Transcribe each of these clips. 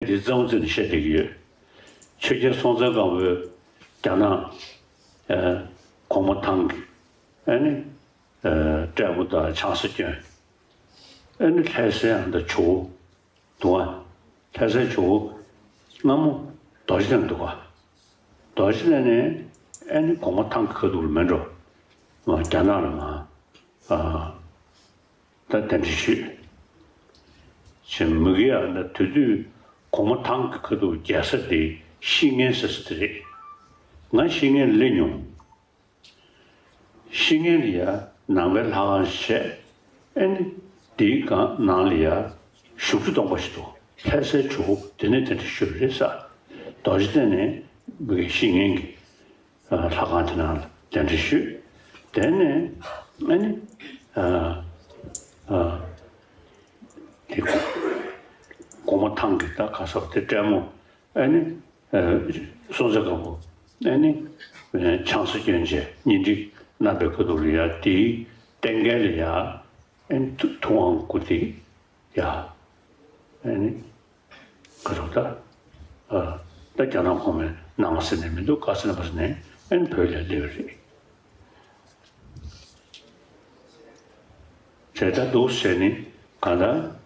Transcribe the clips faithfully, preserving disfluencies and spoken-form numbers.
འདི་རྩེད་མོ་རྩེ་ནས་བཤད་བསྡད་ཀྱི་ཡོད། ཆོས་རྒྱལ་སྲོང་བཙན་སྒམ་པོས་རྒྱ་ནག་ཨ་གོང་མ་ཐང་གི་ཨ་ནི་ཨ་སྤྲད་མོ་དང་ཆང་ས་བསྐྱོན། ཨ་ནི་ལྷ་སའི་ཨ་ད་ཇོ་བོ་འདུག་ག་ལྷ་སའི་ཇོ་བོ་སྔ་མོ་རྡོ་རྗེ་གདན་འདུག་ག་རྡོ་རྗེ་གདན་ནས་ཨ་ནི་གོང་མ་ཐང་གི་ཁ་ཐུག་ལ་མེད་འགྲོ། རྒྱ་ནག་ལ་མ་ཨ། ད་གདན་འདྲེན་ཞུས། ཅེས་མི་གི་ཡང་ན་དེ་དུས་གོང་མ་ཐང་གི་ཁ་ཐུག་རྒྱལ་ས་དེ་བཤེས་གཉེན་ཟེར་ས་དེ་རེད། ང་བཤེས་གཉེན་སླེབས་མྱོང་། བཤེས་གཉེན་ལ་ཡ་ནང་པའི་ལྷ་ཁང་ཞིག་བྱས། ཨ་ནི་དེའི་སྒང་ནང་ལ་ཡ་བཞུགས་ཁྲི་སྟོང་པ་ཞིག་འདུག་ལྷ་སའི་ཇོ་བོ་དེ་ནས་གདན་འདྲེན་ཞུས་པ་རེད་ས། རྡོ་རྗེ་གདན་ནས་མི་གི་བཤེས་གཉེན་གྱི་ལྷ་ཁང་དེ་ནང་ལ་གདན་འདྲེན་ཞུས། དེ་ནས་ཨ་ནི་ཨ་ཨ་དེ་གོང་མ་ཐང་གི་ད་ག་ས་དེ་སྤྲད་མོ་ཨ་ནི་ཨ་སྲོང་བཙན་སྒམ་པོ་ཨ་ནི་ཨ་ཆང་ས་བསྐྱོན་བྱས་གཉེན་སྒྲིག་གནང་པའི་ཁ་ཐུག་ལ་ཡ་དེའི་རྟེན་སྐལ་ལ་ཡ་ཨ་ནི་ཐུ་ཐུབ་དབང་བསྐུར་ཏེ། ཡ། ཨ་ནི། ག་རེ་ད། ཨ། ད་རྒྱ་ནག་གོང་མའི་ནང་ཟེར་ནས་མི་འདུག་ག་ཟེར་ནས་མ་ཟེར་ནས་ཨ་ནི་བོད་ལ་སླེབས་པ་རེད། བྱས་ད་འདུག་ཟེར་ནས་གང་ལྟར།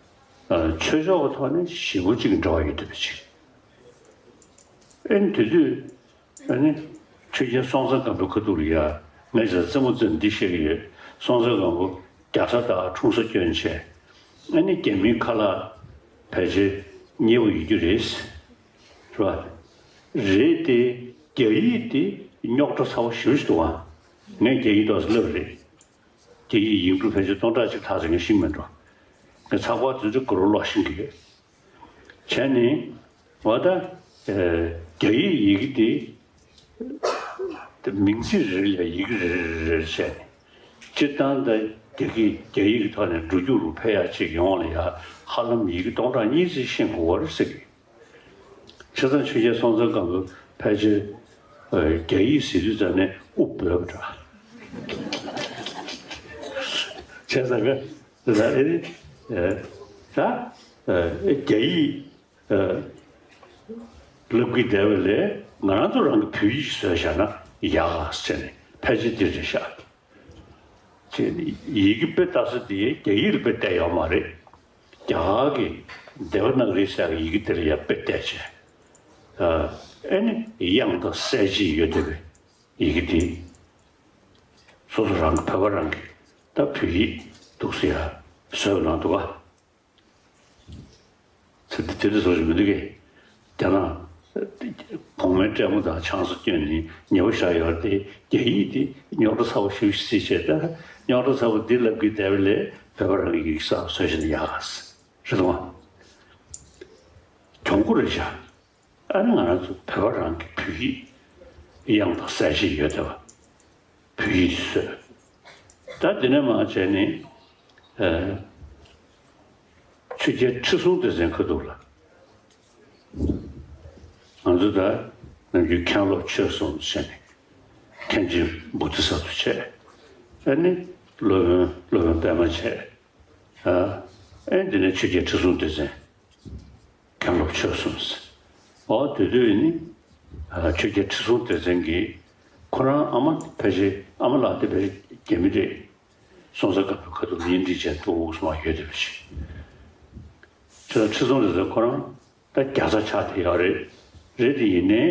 ཨ། ཆོས་ཕྱོགས་ཀྱི་ཐོག་ནས་ཞེ་པོ་ཅིག་གི་འབྲེལ་བ་ཡོད་བསྡད་པ་ཅིག་ཨ་ནི་དེ་དུས། ཨ་ནི། ཆོས་རྒྱལ་སྲོང་བཙན་སྒམ་པོའི་ཁ་ཐུག་ལ་ཡ། ངས་ཟེར་རྩེད་མོ་རྩེ་འདི་བཤད་ཀྱི་ཡོད། སྲོང་བཙན་སྒམ་པོ་རྒྱ་བཟའ་དང་འཁྲུངས་ས་སྐྱོན་བྱས། ཨ་ནི་རྒྱ་མིའི་ཁ་ལག་ཕལ་ཆེར་མཉེས་པོ་ཡོད་རྒྱུ་རེད། རེད་པ། རེད་དེ། རྒྱ་ཡིག་དེ་རྙོག་དྲ་ཚ་བོ་ཞེ་པོ་ཞིག་འདུག་ཨ། ངས་རྒྱ་ཡིག་ཏོག་ཙམ་བསླབས་རེད། རྒྱ་ཡིག་ཡིག་འབྲུ་ཕལ་ཆེར་སྟོང་ཕྲག་གཅིག་ལྷག་ཙམ་ངས་ཤེས་མེད་འགྲོ། ངས་ཚགས་པར་དེ་ཚོ་གུ་རུ་ཀློག་ཤེས་ཀྱི་ཡོད། བྱས་ནས། འོ་ད། ཨེ། རྒྱ་ཡིག་ཡི་གེ་དེ། མིང་ཚིག་རེ་རེ་ལ་ཡི་གེ་རེ་རེ་རེ་རེ་བྱས་ནས། སྤྱིར་བཏང་ད་རྒྱ་གི་རྒྱ་ཡིག་གི་ཐོག་ནས་འགྲོ་རྒྱུག་རུ་ཕེབས་ཡག་ཅིག་ཡོང་བ་ལ་ཡ་ཧ་ལམ་ཡི་གེ་སྟོང་ཕྲག་གཉིས་ཙམ་ཤེས་དགོས་པ་རེད་ཟེར་གི། བྱས་ཙང་ཆོས་རྒྱལ་སྲོང་བཙན་སྒམ་པོ་ཕལ་ཆེར། ཨེ། རྒྱ་ཡིག་ཟེར་དུས་ཙམ་ནས་དབུ་འབོད་པ་འདྲ། བྱས་ཙང་ག་ད་ཨེ་རེད། ཨེ། ད། ཨེ། རྒྱ་ཡིག་ཨེ། བསླབ་ཀྱི་བསྡད་པ་ལས་ང་རང་ཚོ་རང་གི་བོད་ཡིག་བཟོས་བཞག་ན་ཡག་ག་ཟེར་ནས་ཕལ་ཆེར་འདི་རེད་ཤག་ཅེས་ཡི་གེ་དཔེ་ལྟ་ས་དེ་རྒྱ་ཡིག་ལ་དཔེ་བལྟས་ཡོད་མ་རེད། རྒྱ་གར་གྱི་དེ་ཝ་ན་ག་རི་ཟེར་ཡག་གི་ཡི་གེ་དེ་ལ་ཡ་དཔེ་བལྟས་བྱས། ཨ་ནི་དབྱངས་དང་གསལ་བྱེད་ཡོད་བསྡད་པའི་ཡི་གེ་དེ། སོ་སོ་རང་གི་བོད་པ་རང་གི་ད་བོད་ཡིག་འདུག་ཟེར་ཡ་བཟོས་གནང་འདུག་ག་ཚེ་འདི་དེ་འདྲ་བཟོ་ཞིག་མི་འདུག་གས། རྒྱ་ནག་གོང་མའི་སྤྲད་མོ་དང་ཆང་ས་བསྐྱོན་ནས་ཉེ་བོ་བཞག་ཡོད་རེད་དེ། རྒྱ་ཡིག་དེ་རྙོག་དྲ་ཚ་བོ་ཞེ་པོ་ཞིག་བརྩིས་བྱས། ད་རྙོག་དྲ་ཚ་བོ་འདི་ལབ་ཀྱི་བསྡད་པ་ལས་བོད་པ་རང་གི་ཡིག་གསར་བཟོས་བཞིན་ཡག་ག་རེད་དང་། གྱོང་པོ་རེད་ཤག་ཨ་ནི་ང་རང་ཚོ་བོད་པ་རང་གི་བོད་ཡིག་དབྱངས་དང་གསལ་བྱེད་ཡོད་བསྡད་པ། བོད་ཡིག་བཟོས། ད་དེ་ནས་མར་བྱས་ནས། ཨ། ཆོས་རྒྱལ་ཁྲི་སྲོང་ལྡེ་བཙན་ཁ་ཐུག་ལ། ང་ཚོ་ད་ནམ་རྒྱུན་མཁན་སློབ་ཆོས་གསུམ་བྱས་ནས་མཁན་ཆེན་བོ་དྷི་ས་ཏྭ་བྱས། ཨ་ནི་སློབ་དཔོན་སློབ་དཔོན་པདྨ་བྱས། ཨ། ཨ་ནི་དེ་ནས་ཆོས་རྒྱལ་ཁྲི་སྲོང་ལྡེ་བཙན། མཁན་སློབ་ཆོས་གསུམ་ཟེར། འོ་དེ་དུས་ནི། ཨ། ཆོས་རྒྱལ་ཁྲི་སྲོང་ལྡེ་བཙན་གྱིས་ཁོ་རང་ཨ་མ་ཕལ་ཆེར་ཨ་མ་ལགས་དེ་ཕལ་ཆེར་རྒྱ་མི་རེད། སྲོང་བཙན་སྒམ་པོའི་ཁ་ཐུག་གཉེན་སྒྲིག་བྱས་འདུག་སོང་བ་ཡོད་དེ་བ་ཞིག་ཁྲི་ཁྲི་སྲོང་ལྡེ་བཙན་ཁོ་རང་ད་རྒྱ་བཟའ་ཆགས་བསྡད་ཡོད་རེད། རེད་དེ་ཡིན་ནའི།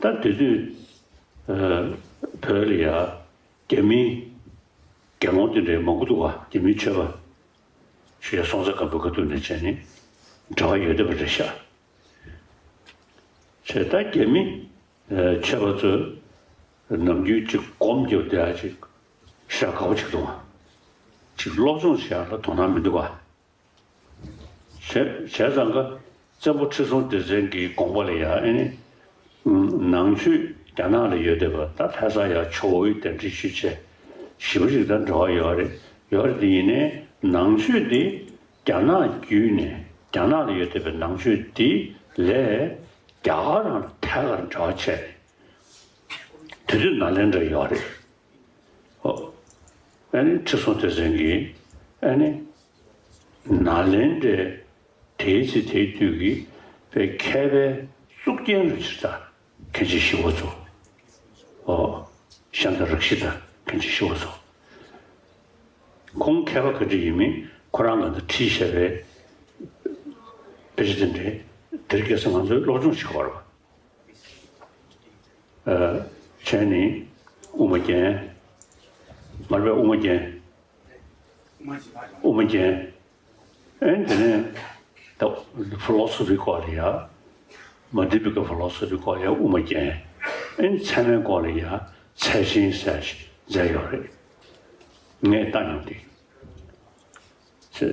ད་དེ་དུས། ཨ། བོད་ལ་ཡ། རྒྱ་མིའི་དགེ་སློང་དེ་འདྲའི་མང་པོ་འདུག་ག་རྒྱ་མིའི་ཆོས་པ། ཞེས་སྲོང་བཙན་སྒམ་པོའི་ཁ་ཐུག་ནས་བྱས་ནས་འབྲེལ་བ་ཡོད་བསྡད་པ་རེད་ཤག་བྱས་ད་རྒྱ་མི་ཆོས་པ་ཚོས་ནམ་རྒྱུན་ཅིག་སྒོམ་རྒྱབ་བསྡད་ཡ་ཅིག་ཞེ་དྲག་དགའ་པོ་ཅིག་འདུག་ག་ཅིག་སློབ་སྦྱོང་བྱེད་ཡ་ལ་དོ་སྣང་མི་འདུག་ག་བྱས་བྱས་ཙང་ཀ་བཙན་པོ་ཁྲི་སྲོང་ལྡེ་བཙན་གྱི་དགོངས་པ་ལ་ཡ་ཨེ་ནི། ནང་ཆོས་རྒྱ་ནག་ལ་ཡོད་བསྡད་པ་ད་ལྷ་ས་ཡ་ཇོ་བོའི་གདན་འདྲེན་ཞུས་བྱས། ཞེ་པོ་ཅིག་ད་འབྲེལ་བ་ཡོད་རེད། ཡོད་རེད་དེ་ཡིན་ནའི་ནང་ཆོས་འདི་རྒྱ་ནག་བརྒྱུད་ནས་རྒྱ་ནག་ལ་ཡོད་བསྡད་པའི་ནང་ཆོས་འདི་ལས་རྒྱ་གར་རང་ལ་ཐད་ཀར་འབྲེལ་བ་ཆད་ནས་དེ་དུས་ནཱ་ལེནྡྲ་ཡོད་རེད། ཨོ། ཨ་ནི་ཁྲི་སྲོང་ལྡེ་བཙན་གྱིས་ཨ་ནི་ནཱ་ལེནྡྲའི་དེའི་ཚེ་དེའི་དུས་ཀྱི་ པའི་མཁས་པའི་གཙུག་རྒྱན་རུ་ཕྱིར་ད་མཁན་ཆེན་ཞི་བ་འཚོ། ཨོ། ཤཱནྟ་རཀྵི་ཏ་མཁན་ཆེན་ཞི་བ་འཚོ། ཁོང་མཁས་པ་ག་འདྲ་ཡིན་མིན་ཁོ་རང་ལ་འདི་བྲིས་བཞག་པའི་དཔེ་ཆ་དེ་འདྲས་དེར་སྐྱེས་སུ་ང་ཚོས་སློབ་སྦྱོང་བྱེད་དགོས་རེད་པ། ཨ། བྱས་ནི་དབུ་མ་རྒྱན། མར་པའི་དབུ་མ་རྒྱན། དབུ་མ་རྒྱན། ཨེ་དེ་ནས་ད་ཕི་ལོ་སོ་ཕི་སྐོར་ལ་ཡ། མ་ཏི་པི་ཀ་ཕི་ལོ་སོ་ཕི་སྐོར་ལ་ཡ་དབུ་མ་རྒྱན། ཨེ་ཚད་མའི་སྐོར་ལ་ཡ་ཚད་ཆེན་ཟེར་ཞིག་མཛད་ཡོད་རེད། ངས་ལྟ་མྱོང་དེ། ཚད་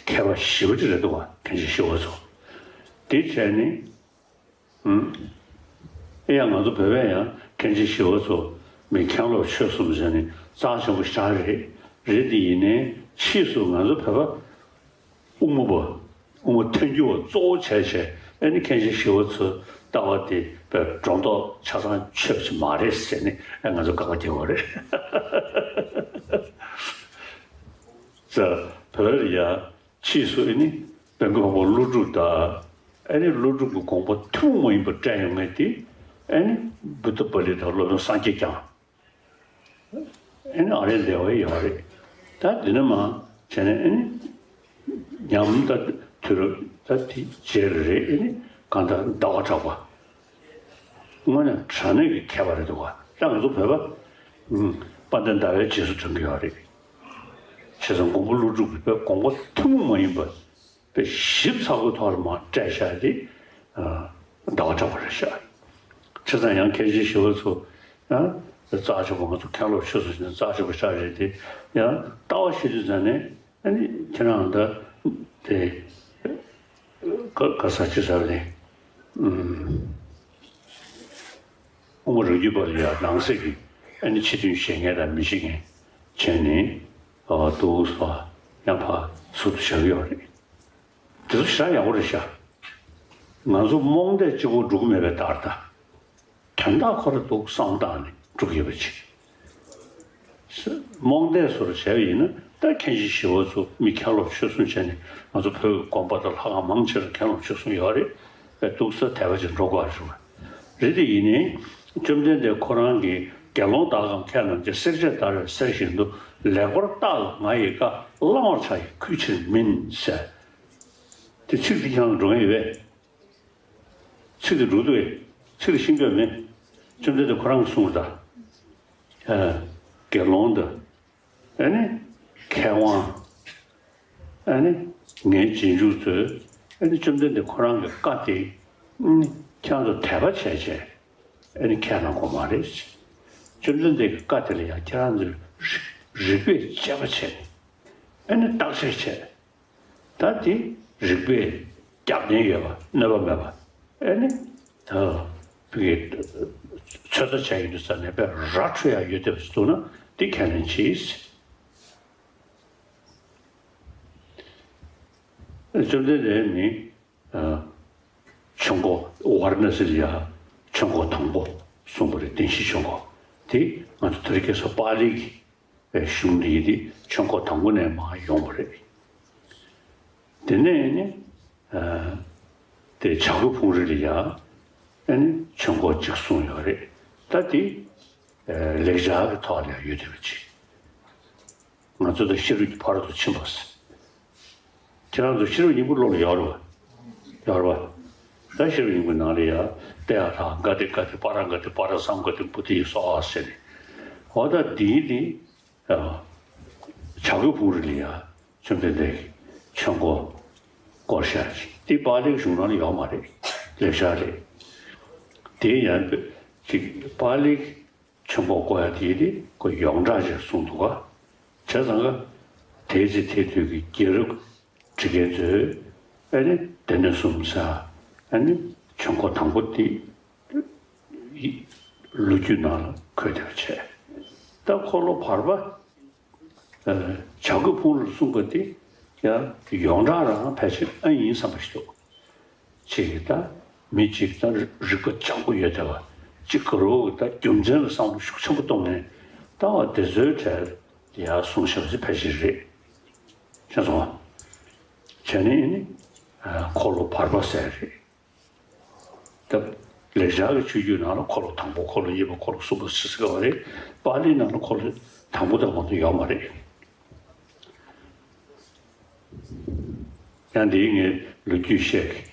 མཁས་པ་ཞེ་པོ་ཅིག་རེད་འདུག་པ། མཁན་ཆེན་ཞི་བ་འཚོ། དེ་བྱས་ནི། ཨུམ། ཨེ་ཡང་ང་ཚོ་བོད་པས་ཡང་མཁན་ཆེན་ཞི་བ་འཚོ་མི་མཁན་སློབ་ཆོས་གསུམ་ཟེར་ནས་རྩ་ཆེན་པོ་ཞིག་རེད། རེད་དེ་ཡིན་ནའི་ཕྱིས་སུ་ང་ཚོ་བོད་པ་དབུ་མ་པ། དབུ་མ་ཐལ་འགྱུར་བ་གཙོ་བོ་བྱས་བྱས་ཨེ་ནི་མཁན་ཆེན་ཞི་བ་འཚོའི་ལྟ་བ་དེ་བས་སྒྲོ་འདོགས་ཆ་ཚང་ཆོད་ཀྱི་མ་རེད་ཟེར་ནས་ཨེ་ང་ཚོ་དགག་པ་རྒྱག་དགོས་རེད། ཙ། བོད་ལ་ཡ། ཕྱིས་སུ་ཨེ་ནི་བོན་གྱི་བ་པོ་ཀླུ་སྒྲུབ་དང་། ཨེ་ནི་ཀླུ་སྒྲུབ་ཀྱི་དགོངས་པ་ཐུན་མོང་མ་ཡིན་པ་བཀྲལ་ཡོང་མཁན་དེ། ཨེ་ནི་བུདྡྷ་པཱ་ལི་དང་སློབ་དཔོན་སངས་རྒྱས་བསྐྱངས། ཨེ་ནི་ཨ་རེ་འདས་པ་ཡོད་རེད། ད་འདི་ནས་མ་བྱས་ནས་ཨེ་ནི་ཉམས་ད་དུས་རབས་ད་དེ་རྗེས་ལ་རེད། ཨེ་ནི་གང་ལྟར་ཟླ་བ་གྲགས་པ། དངོས་གནས་དྲང་གནས་ཀྱི་མཁས་པ་རེད་འདུག་པ། ད་ང་ཚོ་བོད་པ། ཨུམ། དཔལ་ལྡན་ཟླ་བའི་རྗེས་སུ་འབྲང་གི་ཡོད་རེད། བྱས་ཙང་མགོན་པོ་ཀླུ་སྒྲུབ་ཀྱི་དགོངས་པ་ཐུན་མོང་མ་ཡིན་པ། དཔེ་ཞིབ་ཚགས་པོའི་ཐོག་ལ་མར་བཀྲལ་བཞག་དེ། ཨ། ཟླ་བ་གྲགས་པ་རེད་ཤག་བྱས་ཙང་ཡང་མཁན་ཆེན་ཞི་བ་འཚོ། ཨ། རྩ་ཆེན་པོ་ང་ཚོ་མཁན་སློབ་ཆོས་གསུམ་ཞིག་ནས་རྩ་ཆེན་པོ་ཞིག་རེད་དེ། ཡང་ལྟ་བ་ཤེས་དུས་ཙང་ནས་ཨ་ནི་ཁྱེད་རང་ད་དེ་ག་ག་ས་ཅི་ཟེར་བ་ནས། ཨུམ། དབུ་མ་རང་རྒྱུད་པ་ལ་ཡང་ནང་གསེས་ཀྱི་ཨ་ནི་ཕྱི་དོན་ཤེས་མཁན་དང་མི་ཤེས་མཁན་བྱས་ནས། ཨ། འདུག་སེ་ཡང་ཕར་ཟུར་དུ་བཞག་གི་ཡོད་རེད། དེ་ཚོ་ཞེ་དྲག་ཡག་པོ་རེད་ཤག་ང་ཚོ་རྨོངས་དད་གཅིག་པོ་འགྲོ་གི་མེད་པའི་རྟགས་རེད་ད། དོན་དག་ཁོ་རང་འདུག་བསམ་བཏང་ནས་འགྲོ་གི་ཡོད་པ་ཅིག་རྨོངས་དད་བཟོ་འདྲ་བྱས་པ་ཡིན་ན་ད་མཁན་ཆེན་ཞི་བ་འཚོ་མི་མཁན་སློབ་ཆོས་གསུམ་བྱས་ནས་ང་ཚོ་བོད་ཀྱི་དགོན་པ་དང་ལྷ་ཁང་མང་ཆེ་ལ་མཁན་སློབ་ཆོས་གསུམ་ཡོད་རེད། དཔེ་འདུག་སེ་དད་པ་ཅིག་འགྲོ་དགོས་རེད་བ། རེད་དེ་ཡིན་ནའི་བཅོམ་ལྡན་འདས་ཁོ་རང་གིས་དགེ་སློང་དག་གམ་མཁས་རྣམས་ཀྱིས། བསྲེགས་བཅད་བརྡར་བའི་གསེར་བཞིན་དུ། ལེགས་པར་བརྟགས་ལ་ང་ཡི་བཀའ། བླང་བར་བྱ་ཡི་གུས་ཕྱིར་མིན་ཟེར། དེ་ཚིག་དེ་ཁྱེད་རང་འགྲོ་མཁན་ཡོད་པས། ཚིག་དེ་འགྲོ་འདུག་གས། ཚིག་དེ་ཤེས་ཀྱི་ཡོད་མེད། བཅོམ་ལྡན་འདས་ཁོ་རང་གིས་གསུངས་པ་ད། ཨ། དགེ་སློང་དང་། ཨ་ནི་མཁས་དབང་། ཨ་ནི་ངའི་རྗེས་འཇུག་ཚོས་ཨ་ནི་བཅོམ་ལྡན་འདས་ཁོ་རང་གི་བཀའ་དེ་ཨ་ནི་ཁྱེད་རང་ཚོ་དད་པ་བྱས་བྱས་ཨ་ནི་ཁས་བླངས་དགོས་མ་རེད། བཅོམ་ལྡན་འདས་ཀྱི་བཀའ་དེ་ལ་ཡང་ཁྱེད་རང་ཚོས་རིགས་རིགས་པས་དཔྱད་པ་བྱས་ནས་ཨ་ནི་བརྟག་དཔྱད་བྱས། ད་དེ་རིགས་པས་རྒྱབ་རྟེན་ཡོད་པ་གནོད་པ་མེད་པ། ཨེ་ནི་ད་བོད་ཀྱི་ཚོད་ལྟ་བྱས་ཡོང་དུས་ཙ་ནས་དཔེ་ར་འཕྲོད་ཡག་ཡོད་བསྡད་པ་ཞིག་འདུག་ན་དེ་ཁས་ལེན་གྱིས། བཅོམ་ལྡན་འདས་ནི་ཨ་ཆོས་འཁོར་ཝཱ་ར་ཎ་སི་ལ་ཡ་ཆོས་འཁོར་དང་པོ་གསུངས་པ་རེད། བདེན་བཞིའི་ཆོས་འཁོར་དེ་ང་ཚོ་དེ་རིང་ཁ་སང་པཱ་ལི་གི་པའི་གཞུང་འདི་ཡི་དེ་ཆོས་འཁོར་དང་པོ་ནས་མར་ཡོང་བ་རེད། དེ་ནས་ནི་ཨ་དེ་བྱ་རྒོད་ཕུང་རི་ལ་ཡ་ཨ་ནི་ཆོས་འཁོར་གཅིག་གསུངས་ཡོད་རེད། ད་དེ་ཨ་ལེགས་སྦྱར་གྱི་ཐོག་ལ་ཡ་ཡོད་བསྡད་པ་ཅིག་ང་ཚོ་དང་ཤེས་རབ་ཀྱི་ཕ་རོལ་ཏུ་ཕྱིན་པ་ཟེར། ཁྱེད་རང་ཚོ་ཤེས་རབ་སྙིང་པོ་ཀློག་ལ་ཡོད་རེད་པ། ཡོད་རེད་པ། ད་ཤེས་རབ་སྙིང་པོའི་ནང་ལ་ཡ་ཏདྱ་ཐཱ་ག་ཏེ་ག་ཏེ་པཱ་ར་ག་ཏེ་པཱ་ར་སཾ་ག་ཏེ་བོ་དྷི་སྭཱ་ཧཱ་ཟེར་ནས། འོ་ད་འདིའི་ནི་ཨ་བྱ་རྒོད་ཕུང་རི་ལ་ཡ་བཅོམ་ལྡན་འདས་ཀྱིས་ཆོས་འཁོར་བསྐོར་བཞག་ཅིག་དེ་པཱ་ལིའི་གཞུང་ནང་ལ་ཡོད་མ་རེད། ལེགས་སྦྱར་རེད། དེ་ཡང་ཅིག་པཱ་ལིའི་ཆོས་འཁོར་བསྐོར་ཡ་དེ་དེ་ཁོ་ཡོངས་གྲགས་ཅིག་གསུངས་འདུག་ག་བྱས་ཙང་ཀ་དེའི་ཚེ་དེ་དུས་ཀྱི་རྒྱལ་རབས་འབྲི་མཁན་ཚོས་ཨ་ནི་སྡེ་སྣོད་གསུམ་ཟེར་ཨ་ནི་ཆོས་འཁོར་དང་པོ་དེ་ལོ་རྒྱུས་ནང་ལ་འཁོད་བསྡད་པ་བྱས། ད་འཁོར་ལོ་བར་པ་ཨ་བྱ་རྒོད་ཕུང་རི་གསུངས་པ་དེ་ཡང་ཡོངས་གྲགས་རང་ཕལ་ཆེར་ཨ་ཡིན་བསམ་པ་ཞིག་འདུག་ཅིག་གིས་ད་མི་གཅིག་ད་རིག་པ་སྤྱང་པོ་ཡོད་བསྡད་པ་གཅིག་ག་རོ་གིས་ད་རྒྱུ་མཚན་ལ་བསམ་བློ་ཤུགས་ཆེན་པོ་གཏོང་མཁན་ད་བ་དེ་ཚོའི་གྲས་ལ་ཡར་གསུངས་བཞག་པ་ཕལ་ཆེར་རེད། ཤེས་སོང་ང་། བྱས་ནས་ནི་འཁོར་ལོ་བར་པ་ཟེར་རེད། ད་ལེགས་སྦྱར་གྱི་ཆོས་བརྒྱུད་ནང་ལ་འཁོར་ལོ་དང་པོ་འཁོར་ལོ་གཉིས་པ་འཁོར་ལོ་གསུམ་པ་ཟེར་གྱི་ཡོད་རེད། པཱ་ལི་ནང་ལ་འཁོར་ལོ་དང་པོ་དང་པོ་དེ་ཡོད་མ་རེད། ཡང་འདིའི་ངས་ལོ་རྒྱུས་བཤད་གི།